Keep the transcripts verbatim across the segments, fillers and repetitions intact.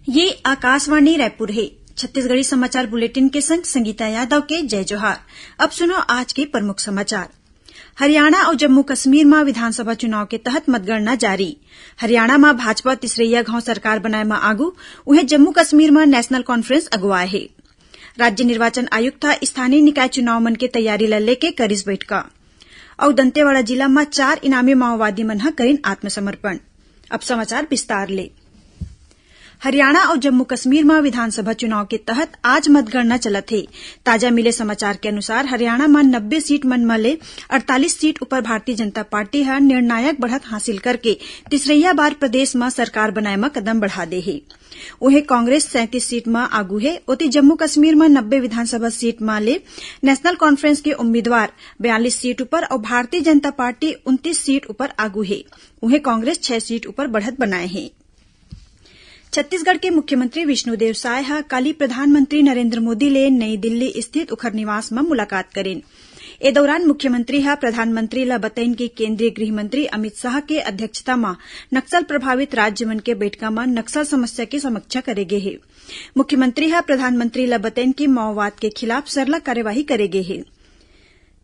ये आकाशवाणी रायपुर हे। छत्तीसगढ़ी समाचार बुलेटिन के संग संगीता यादव के जय जोहार। अब सुनो आज के प्रमुख समाचार। हरियाणा अउ जम्मू कश्मीर म विधानसभा चुनाव के तहत मतगणना जारी। हरियाणा म भाजपा तीसरइया घांव सरकार बनाए म आगू, उहें जम्मू कश्मीर म नेशनल कॉन्फ्रेंस अगुवाए हे। राज्य निर्वाचन आयुक्त ह स्थानीय निकाय चुनाव मन के तैयारी ल लेके करिस बैठका। अउ दंतेवाड़ा जिला म चार इनामी माओवादी मन ह करिन आत्मसमर्पण। अब समाचार विस्तार ले। हरियाणा अउ जम्मू कश्मीर म विधानसभा चुनाव के तहत आज मतगणना चलत हे। ताजा मिले समाचार के अनुसार हरियाणा म नब्बे सीट मन म ले अड़तालीस सीट ऊपर भारतीय जनता पार्टी ह निर्णायक बढ़त हासिल करके तीसरइया बार प्रदेश म सरकार बनाए म कदम बढ़ा दे हे। उहें कांग्रेस सैंतीस सीट म आगू हे। ओती जम्मू कश्मीर म नब्बे विधानसभा सीट म ले नेशनल कॉन्फ्रेंस के उम्मीदवार बयालीस सीट ऊपर अउ भारतीय जनता पार्टी उनतीस सीट ऊपर आगू हे। उहें कांग्रेस छह सीट ऊपर बढ़त बनाए हे। छत्तीसगढ़ के मुख्यमंत्री विष्णुदेव साय ह काली प्रधानमंत्री नरेंद्र मोदी ले नई दिल्ली स्थित उखर निवास म मुलाकात करिन। ए दौरान मुख्यमंत्री ह प्रधानमंत्री ल बतइन कि केंद्रीय गृह मंत्री अमित शाह के अध्यक्षता म नक्सल प्रभावित राज्य मन के बैठका म नक्सल समस्या के समीक्षा करे गे हे। मुख्यमंत्री ह प्रधानमंत्री ल बतइन कि माओवाद के खिलाफ सरला कार्यवाही करे गे हे।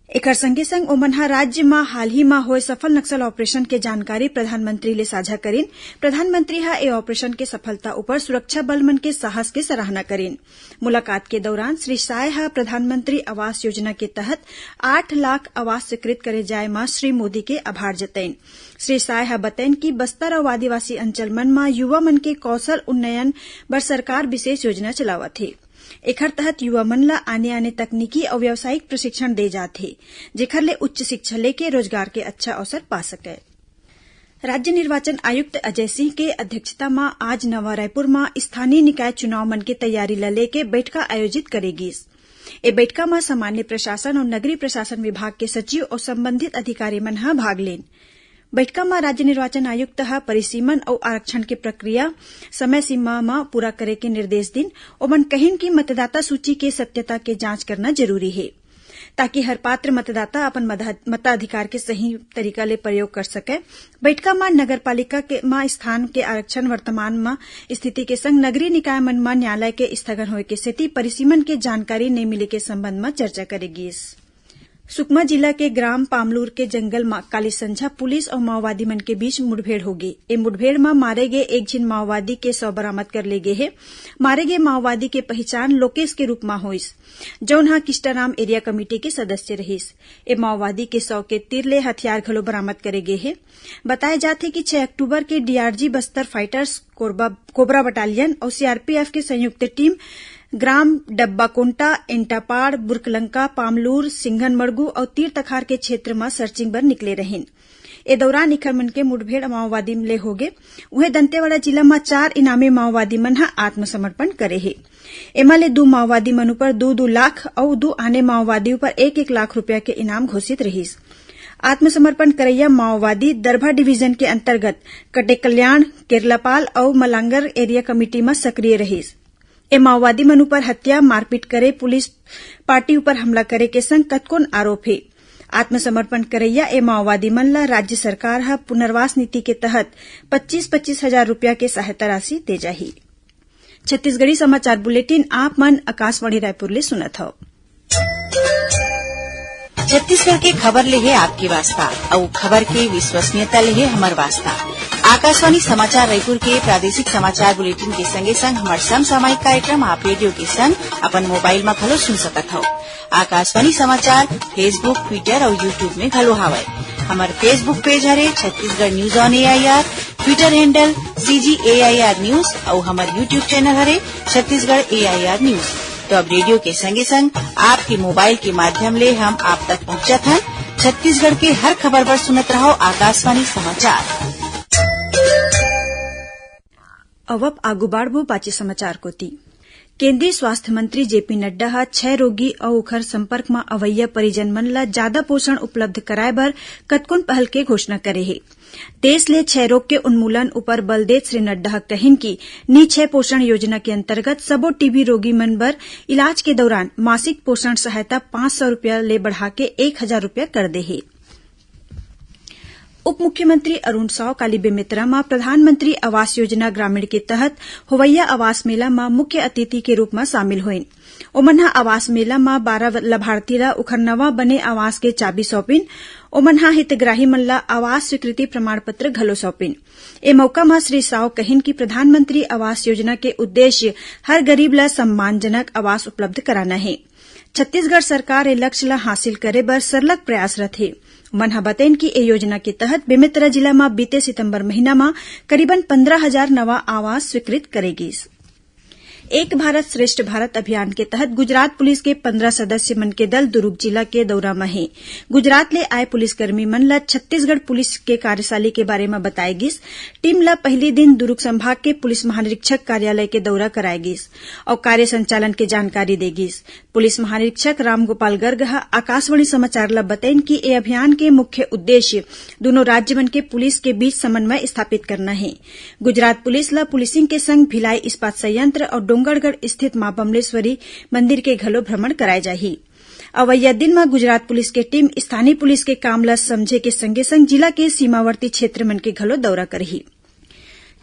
एखर संगे संग ओमन ह राज्य म हाल ही म होए सफल नक्सल ऑपरेशन के जानकारी प्रधानमंत्री ले साझा करिन। प्रधानमंत्री ह ए ऑपरेशन के सफलता ऊपर सुरक्षा बल मन के साहस के सराहना करिन। मुलाकात के दौरान श्री साय ह प्रधानमंत्री आवास योजना के तहत आठ लाख आवास स्वीकृत करे जाए म श्री मोदी के आभार जतइन। श्री साय ह बतइन कि बस्तर अउ आदिवासी अंचल मन म युवा मन के कौशल उन्नयन बर सरकार विशेष योजना चलावत हे। एखर तहत युवा मन ल आने-आने तकनीकी अउ व्यावसायिक प्रशिक्षण दे जात हे, जेखर ले उच्च शिक्षा लेके रोजगार के अच्छा अवसर पा सकय। राज्य निर्वाचन आयुक्त अजय सिंह के अध्यक्षता म आज नवा रायपुर म स्थानीय निकाय चुनाव मन के तैयारी ल लेके बैठका आयोजित करे गीस। ए बैठका म सामान्य प्रशासन अउ नगरीय प्रशासन विभाग के सचिव अउ संबंधित अधिकारी मन ह भाग लेन। बैठका म राज्य निर्वाचन आयुक्त ह परिसीमन अउ आरक्षण के प्रक्रिया समय सीमा म पूरा करे के निर्देश दिन। ओमन कहिन कि मतदाता सूची के सत्यता के जांच करना जरूरी हे, ताकि हर पात्र मतदाता अपन मधा-, मताधिकार के सही तरीका ले प्रयोग कर सकय। बैठका म नगर पालिका के म स्थान के आरक्षण वर्तमान म स्थिति के संग नगरीय निकाय मन म न्यायालय के स्थगन होए के सेती परिसीमन के जानकारी नइ मिले के संबंध म चर्चा करे गीस। सुकमा जिला के ग्राम पामलूर के जंगल म काली संझा पुलिस अउ माओवादी मन के बीच मुठभेड़ होगे। ए मुठभेड़ म मारे गे एक झिन माओवादी के शव बरामद कर ले गे हे। मारे गे माओवादी के पहिचान लोकेश के रूप म होइस, जउन ह किस्टाराम एरिया कमेटी के सदस्य रहिस। ए माओवादी के शव के तीर ले हथियार घलो बरामद करे गे हे। बताए जात हे कि छह अक्टूबर के DRG Bastar fighters Korba, cobra battalion अउ सीआरपीएफ के संयुक्त टीम ग्राम डब्बाकोंटा, एंटापाड़, बुरकलंका, पामलूर, सिंघनमड़गू अउ तीर तखार के क्षेत्र म सर्चिंग बर निकले रहिन। ए दौरान इखर मन के मुठभेड़ माओवादी ले होगे। उहें, दंतेवाड़ा जिला म चार इनामी माओवादी मन ह आत्मसमर्पण करे हे। एमा ले दू माओवादी मन ऊपर दू दू लाख अउ दू आने माओवादी ऊपर एक एक लाख रूपिया के इनाम घोषित रिहिस। आत्मसमर्पण करइया माओवादी दरभा डिवीजन के अंतर्गत कटेकल्याण, केरलापाल अउ मलांगर एरिया कमेटी म सक्रिय रहिस। ए माओवादी मन ऊपर हत्या, मारपीट करे, पुलिस पार्टी ऊपर हमला करे के संग कतकोन आरोप हे। आत्मसमर्पण करइया ए माओवादी मन ल राज्य सरकार ह पुनर्वास नीति के तहत पच्चीस पच्चीस हजार रूपिया के सहायता राशि दे जाही। छत्तीसगढ़ी समाचार बुलेटिन आप मन आकाशवाणी रायपुर ले सुनत हव। छत्तीसगढ़ के खबर ले हे आपके वास्ता, अउ खबर के विश्वसनीयता ले हे हमर वास्ता। आकाशवाणी समाचार रायपुर के प्रादेशिक समाचार बुलेटिन के संगे संग हमर समसामयिक कार्यक्रम आप रेडियो के संग अपन मोबाइल म घलो सुन सकत हव। आकाशवाणी समाचार Facebook, Twitter अउ YouTube में घलो हावय। हमर Facebook पेज हरे Chhattisgarh news on AIR, Twitter handle CG AIR news अउ हमर YouTube चैनल हरे छत्तीसगढ़ एआईआर न्यूज। तो अब रेडियो के संगे संग आपके मोबाइल के माध्यम ले हम आप तक पहुंचत हन। छत्तीसगढ़ के हर खबर बर सुनत रहव आकाशवाणी समाचार। अब आप आगू बाढ़बो बाचे समाचार कोती। केंद्रीय स्वास्थ्य मंत्री जेपी नड्डा ह क्षय रोगी अउ ओखर संपर्क म अवइया परिजन मन ल जादा पोषण उपलब्ध कराए बर कतकोन पहल के घोषणा करे हे। देश ले क्षय रोग के उन्मूलन उपर बल देत श्री नड्डा ह कहिन कि नी क्षय पोषण योजना के अंतर्गत सबो टीबी रोगी मन बर इलाज के दौरान मासिक पोषण सहायता पाँच सौ रुपया ले बढ़ा के एक हजार रुपया कर दे हे। उप मुख्यमंत्री अरुण साव काली बेमेतरा म प्रधानमंत्री आवास योजना ग्रामीण के तहत होवइया आवास मेला म मुख्य अतिथि के रूप म शामिल होइन। ओमन ह आवास मेला म बारह लाभार्थी ल उखर नवा बने आवास के चाबी सौंपिन। ओमन ह हितग्राही मन ल आवास स्वीकृति प्रमाण पत्र घलो सौंपिन। ए मौका म श्री साव कहिन कि प्रधानमंत्री आवास योजना के उद्देश्य हर गरीब ल सम्मानजनक आवास उपलब्ध कराना हे। छत्तीसगढ़ सरकार ए लक्ष्य ल हासिल करे बर सरलग प्रयासरत हे। ओमन ह बतइन कि ए योजना के तहत बेमेतरा जिला म बीते सितंबर महीना म करीबन पंद्रह हजार नवा आवास स्वीकृत करे गीस। एक भारत श्रेष्ठ भारत अभियान के तहत गुजरात पुलिस के पंद्रह सदस्य मन के दल दुरूग जिला के दौरा म हे। गुजरात ले आए पुलिसकर्मी मन ल छत्तीसगढ़ पुलिस के कार्यशाली के बारे म बताए गीस। टीम ल पहिली दिन दुरूग संभाग के पुलिस महानिरीक्षक कार्यालय के दौरा कराए गीस अउ कार्य संचालन के जानकारी दे गीस। पुलिस महानिरीक्षक रामगोपाल गर्ग ह आकाशवाणी समाचार ल बतइन कि ए अभियान के मुख्य उद्देश्य दूनों राज्य मन के पुलिस के बीच समन्वय स्थापित करना हे। गुजरात पुलिस ल पुलिसिंग के संग भिलाई इस्पात संयंत्र अउ डोंगरगढ़ स्थित मां बमलेश्वरी मंदिर के घलो भ्रमण कराए जाही। अवइया दिन म गुजरात पुलिस के टीम स्थानीय पुलिस के काम ल समझे के संगे संग जिला के सीमावर्ती क्षेत्र मन के घलो दौरा करही।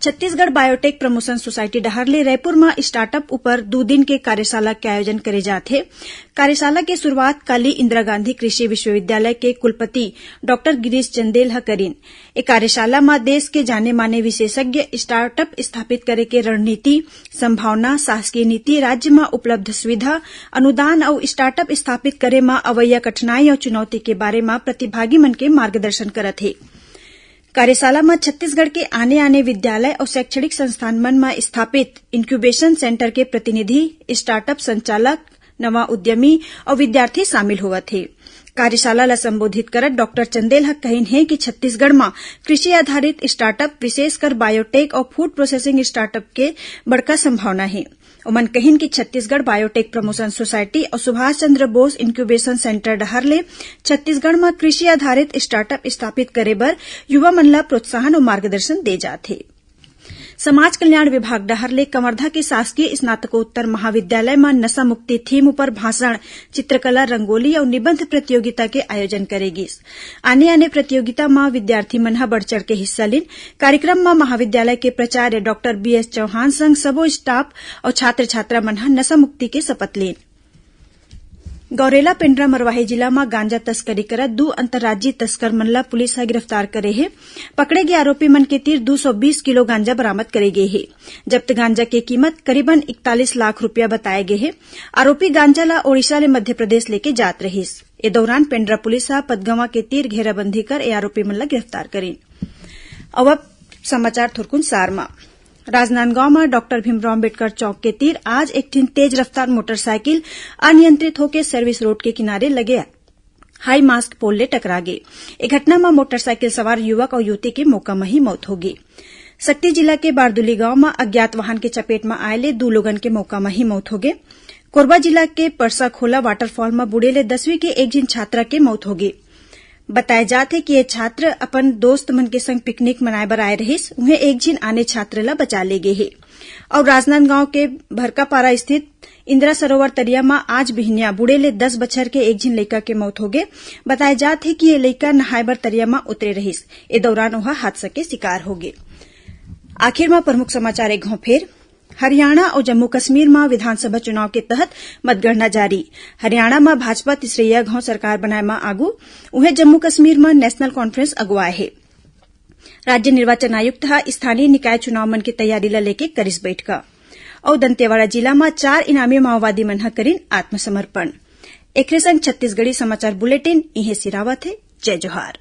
छत्तीसगढ़ बायोटेक प्रमोशन सोसाइटी डहार ले रायपुर म स्टार्टअप ऊपर दू दिन के कार्यशाला के आयोजन करे जात हे। कार्यशाला के शुरुआत काली इंदिरा गांधी कृषि विश्वविद्यालय के कुलपति डॉक्टर गिरीश चंदेल ह करिन। ए कार्यशाला म देश के जाने माने विशेषज्ञ स्टार्टअप स्थापित करे के रणनीति, संभावना, शासकीय नीति, राज्य म उपलब्ध सुविधा, अनुदान अउ स्टार्टअप स्थापित करे म अवइया कठिनाई अउ चुनौती के बारे म प्रतिभागी मन के मार्गदर्शन करत हे। कार्यशाला म छत्तीसगढ़ के आने-आने विद्यालय अउ शैक्षणिक संस्थान मन म स्थापित इनक्यूबेशन सेंटर के प्रतिनिधि, स्टार्टअप संचालक, नवा उद्यमी अउ विद्यार्थी शामिल होवत हे। कार्यशाला ल संबोधित करत डॉक्टर चंदेल ह कहिन हे कि छत्तीसगढ़ म कृषि आधारित स्टार्टअप, विशेषकर बायोटेक अउ फूड प्रोसेसिंग स्टार्टअप के बड़का संभावना हे। ओमन कहिन कि छत्तीसगढ़ बायोटेक प्रमोशन सोसाइटी अउ सुभाष चंद्र बोस इनक्यूबेशन सेंटर डहार ले छत्तीसगढ़ म कृषि आधारित स्टार्टअप स्थापित करे बर युवा मन ल प्रोत्साहन अउ मार्गदर्शन दे जात हे। समाज कल्याण विभाग डहार ले कवर्धा के शासकीय स्नातकोत्तर महाविद्यालय म नशा मुक्ति थीम ऊपर भाषण, चित्रकला, रंगोली अउ निबंध प्रतियोगिता के आयोजन करे गीस। आने-आने प्रतियोगिता म विद्यार्थी मन ह बढ़ चढ़ के हिस्सा लीन। कार्यक्रम म महाविद्यालय के प्राचार्य डॉक्टर बी एस चौहान संग सबो स्टाफ अउ छात्र-छात्रा मन ह नशा मुक्ति के शपथ लीन। गौरेला पेंड्रा मरवाही जिला म गांजा तस्करी करत दू अंतर्राज्यीय तस्कर मन ल पुलिस ह गिरफ्तार करे हे। पकड़े गे आरोपी मन के तीर दू सौ बीस किलो गांजा बरामद करे गे हे। जब्त गांजा के कीमत करीबन इकतालीस लाख रुपया बताए गे हे। आरोपी गांजा ल ओडिशा ले मध्य प्रदेश लेके जात रहिस। ए दौरान पेंड्रा पुलिस ह पदगवां के तीर घेराबंदी कर ए आरोपी मन ल गिरफ्तार करिन। अउ अब समाचार थोरकुन सार म। राजनांदगांव म डॉक्टर भीमराव अंबेडकर चौक के तीर आज एक ठिन तेज रफ्तार मोटरसाइकिल अनियंत्रित होके सर्विस रोड के किनारे लगे हाई मास्ट पोल ले टकरा गे। ए घटना म मोटरसाइकिल सवार युवक अउ युवती के मौका म ही मौत हो गे। सक्ती जिला के बारदुली गांव म अज्ञात वाहन के चपेट म आए ले दू लोगन के मौका म ही मौत हो गे। कोरबा जिला के परसा खोला वाटरफॉल म बूड़े ले दसवीं के एक झिन छात्रा के मौत हो गे। बताए जात हे कि ये छात्र अपन दोस्त मन के संग पिकनिक मनाए बर आए रहिस, उहें एक झिन आने छात्र ल बचा ले गे हे। अउ राजनांदगांव के भरकापारा स्थित इंदिरा सरोवर तरिया म आज बिहनिया बूड़े ले दस बछर के एक झिन लइका के मौत होगे। बताए जात हे कि ये लइका नहाए बर तरिया म उतरे रहिस, ए दौरान ओहा हादसा के शिकार होगे। आखिर म प्रमुख समाचार एक घांव फेर। हरियाणा अउ जम्मू कश्मीर म विधानसभा चुनाव के तहत मतगणना जारी। हरियाणा म भाजपा तीसरइया घांव सरकार बनाए म आगू, उहें जम्मू कश्मीर म नेशनल कॉन्फ्रेंस अगुवाए हे। राज्य निर्वाचन आयुक्त ह स्थानीय निकाय चुनाव मन के तैयारी ल लेके करिस बइठका। अउ दंतेवाड़ा जिला म चार इनामी माओवादी मन ह करिन आत्मसमर्पण। एखरे संग छत्तीसगढ़ी समाचार बुलेटिन इहें सिरावत हे। जय जोहार।